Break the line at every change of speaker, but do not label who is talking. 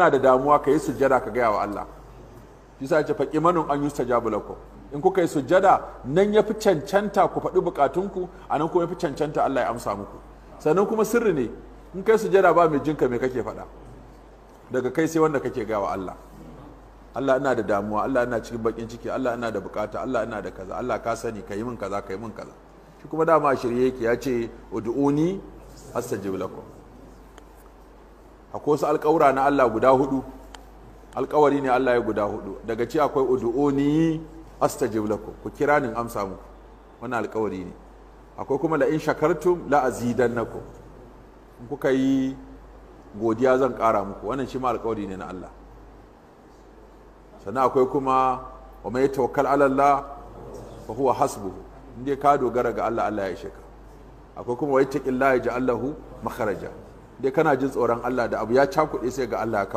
Kana da damuwa, ka yi sujjada ka gaya wa Allah. Shi sa ce faqimanun an yustajabu lakum. In kuka yi sujjada, nan ya fi cancanta ku faɗi bukatunku, a nan kuma ya fi cancanta Allah ya amsa muku. Sannan kuma sirri ne, in kai sujjada ba mai jinka, me kake faɗa? Daga kai sai wanda kake gaya wa Allah. Allah, ina da damuwa. Allah, ina cikin bakin ciki. Allah, ina da bukata. Allah, ina da kaza. Allah, ka sani, ka yi min kaza, ka yi min kaza. Shi kuma dama a shirye yake, ya ce ud'uni astajib lakum. Akwai wasu alƙawura na Allah guda hudu, alƙawari ne Allah ya guda hudu. Daga ci akwai ud'uni astajib lakum, ku kira ni in amsa muku. Wannan alƙawari ne. Akwai kuma la in shakartum la azidannakum, in kuka yi godiya zan ƙara muku. Wannan shi ma alƙawari ne na Allah. Sannan akwai kuma wa mai tawakkal ala Allah fa huwa hasbuhu, in dai ka dogara ga Allah, Allah ya ishe ka. Akwai kuma wa yattaqillaha yaj'al lahu makharaja, dai kana jin tsoron Allah, da abu ya cakuɗe sai ga Allah ya kawo.